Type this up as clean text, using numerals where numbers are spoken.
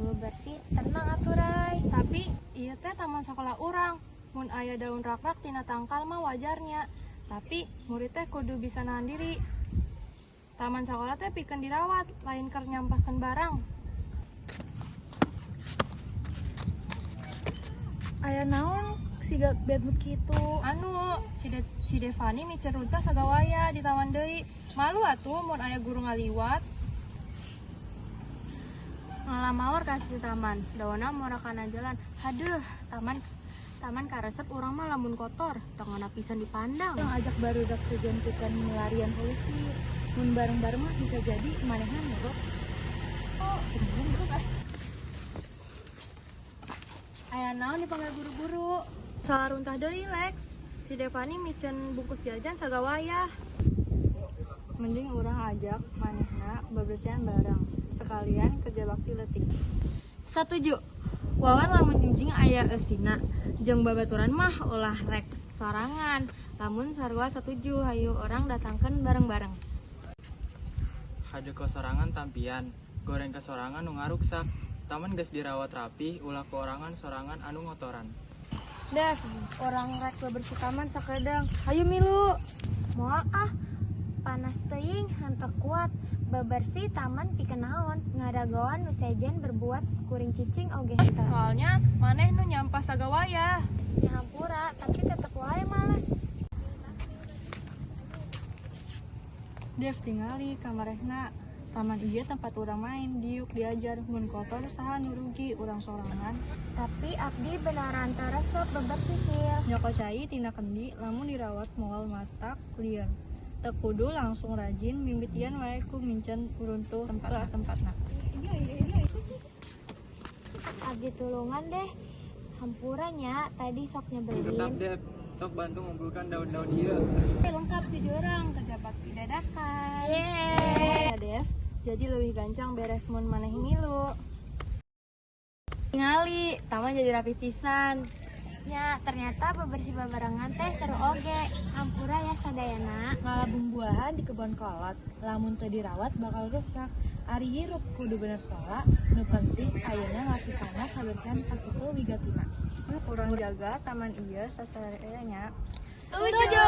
nu bebersih tenang atuh, Rai. Tapi ieu teh taman sekolah urang. Mun aya daun rak-rak tina tangkal mah wajarnya. Tapi murid teh kudu bisa nahan diri. Taman sekolah teh pikeun dirawat, lain keur nyampahkeun barang. Aya naon siga bad mood kitu? Anu, si Devani miceun runtah sagawayah di taman deui. Malu atuh mun aya guru ngaliwat. Ngala maor ka sisi taman, daunna mora kana jalan. Hadeuh, taman taman karesep urang mah lamun kotor, teu ngeunah pisan dipandang. Urang ajak barudak sejen pikeun milarian solusi. Mun bareng-bareng mah bisa jadi manehna nurut. Aya naon dipanggil guru-guru? Salah runtah deui, Lex. Si Devani miceun bungkus jajan sagawayah. Mending urang ajak manehna bebersihan bareng. Sekalian kerja bakti leutik. Satuju. Wawan lamun jingjing aya eusina. Jeung babaturan mah ulah rek sorangan. Lamun sarua satuju, hayu urang datangkeun bareng-bareng. Hade ka sorangan tampian, goreng ka sorangan nu ngaruksak. Taman geus dirawat rapi, ulah ku orangan sorangan anu ngotoran. Dev, urang rek bebersih taman sakedeung. Hayu milu. Moal ah, panas teuing, henteu kuat. Bebersih taman pikeun naon? Ngadagoan nu sejen berbuat, kuring cicing oge henteu. Soalnya maneh nu nyampah sagawayah. Ya hampura, tapi tetep wae males. Dev, tingali ka manehna. Taman ieu tempat urang main, diuk, diajar. Mun kotor saha nu rugi, urang sorangan? Tapi abdi beneran teu resep bebersih, Sil. Nyokot cai tina kendi lamun dirawat moal matak lieur. Teu kudu langsung rajin, mimitian wae ku miceun runtuh ka tempatna. Abdi tulungan deh. Hampura nya, tadi sok Tetap nyebelin. Dev, sok bantu ngumpulkan daun-daun ieu. Lengkap tujuh orang, kerja bakti dadakan. Yeay. Ya Dev, jadi leuwih gancang beres mun maneh ngilu. Tingali, taman jadi rapi pisan. Ya, ternyata bebersih babarengan teh seru oge. Hampura ya sadayana. Ngala bumbuahan di kebon kolot, lamun teu dirawat bakal rusak. Ari hirup kudu bener pola, nu penting ayeuna ngapikana kabersihan sakitu wigatina. Urang jaga taman ieu sasarea nya. Setuju.